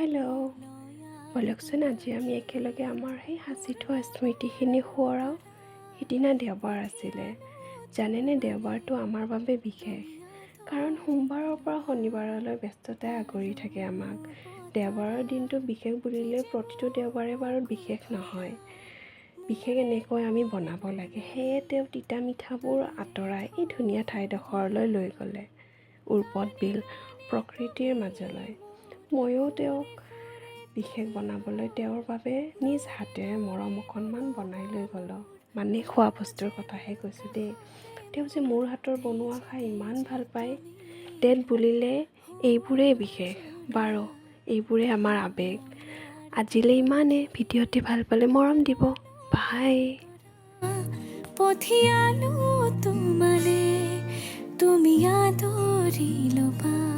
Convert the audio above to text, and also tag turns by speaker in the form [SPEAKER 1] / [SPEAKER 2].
[SPEAKER 1] Hello', ব'লকচোন, আজি আমি একেলগে আমাৰ সেই সাঁচি থোৱা স্মৃতিখিনি সোঁৱৰাওঁ। সিদিনা দেওবাৰ আছিলে। জানেনে, দেওবাৰটো আমাৰ বাবে বিশেষ, কাৰণ সোমবাৰৰ পৰা শনিবাৰলৈ ব্যস্ততাই আগুৰি থাকে আমাক। দেওবাৰৰ দিনটো বিশেষ বুলিলে প্ৰতিটো দেওবাৰে বাৰু বিশেষ নহয়। বিশেষ এনেকৈ আমি বনাব লাগে। সেয়ে তেওঁ তিতা মিঠাবোৰ আঁতৰাই এই ধুনীয়া ঠাইডোখৰলৈ লৈ গ'লে, উৰ্পদ বিল, প্ৰকৃতিৰ মাজলৈ। ময়ো তেওঁক বিশেষ বনাবলৈ তেওঁৰ বাবে নিজ হাতেৰে মৰম অকণমান বনাই লৈ গ'লোঁ। মানে খোৱা বস্তুৰ কথাহে কৈছোঁ দেই। তেওঁ যে মোৰ হাতৰ বনোৱা খাই ইমান ভাল পায়। ডেট বুলিলে এইবোৰেই বিশেষ। বাৰু, এইবোৰেই আমাৰ আৱেগ। আজিলৈ ইমানেই। ভিডিঅ'টি ভাল পালে মৰম দিব। বাই।
[SPEAKER 2] পঠিয়ালো তোমালে, তুমি আদৰি ল'বা।